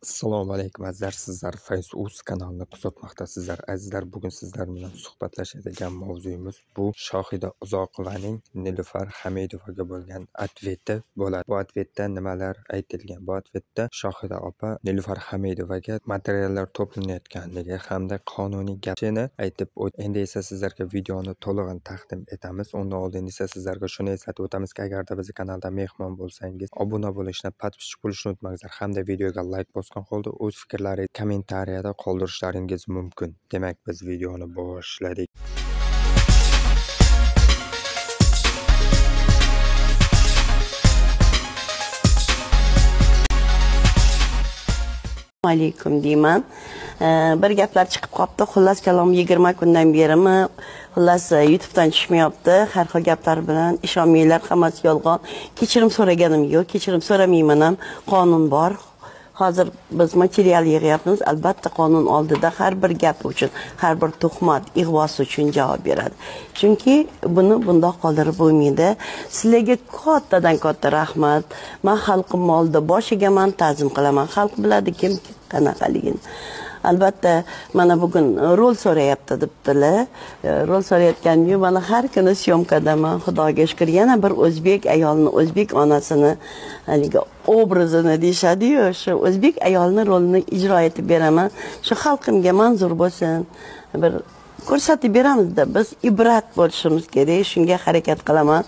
Assalomu alaykum azizlar, sizlar Fayz.uz kanalini kuzatmoqdasizlar. Azizlar, bugun sizlar bilan suhbatlashadigan mavzuyimiz bu Shohida Uzoqovaning Nilufar Hamidovaga bo'lgan ответi bo'ladi. Bu ответda nimalar aytilgan? Bu ответda Shohida opa Nilufar Hamidovaga materiallar to'planayotganligi hamda qonuniy gapini aytib o'tdi. Endi esa sizlarga videoni to'lig'ini taqdim etamiz. Undan oldin esa sizlarga shuni eslatib o'tamizki, agarda bizni kanalda mehmon bo'lsangiz, obuna bo'lishni, podpischiq bo'lishni unutmangizlar hamda videoga like bosgan holda o'z fikrlaringizni kommentariyada qoldirishlaringiz mumkin. Demak, biz videoni boshladik. Alaykum deyman. Bir gaplar chiqib qopti. Xullas kalom 20 kundan berimi, xullas YouTube'dan tushmayapti. Har xil gaplar bilan ishonmanglar, hammasi yolg'on. Kechirim so'raganim yo'q, kechirim so'ramayman ham. Qonun bor. Hozir biz material yig'yapmiz. Albatta qonun oldida har bir gap uchun, har bir tuhmat, ig'vosi uchun javob beradi. Chunki buni bundoq qoldirib bo'lmaydi. Sizlarga kattadan katta rahmat. Men xalqim oldida bosh egaman, ta'zim qilaman. Xalq biladi kim qanaqaligini. Albatta mana bugun rol so'rayapti debdilar. Rol so'rayotgan-yu, mana har kuni syomkadaman, Xudoga shukr. Yana bir o'zbek ayolini, o'zbek onasini haligi obrazini deyishadi-yu, shu o'zbek ayolini rolini ijro etib beraman. Shu xalqimga manzur bo'lsin. Bir ko'rsatib beramizda, biz ibrat bo'lishimiz kerak, shunga harakat qilaman.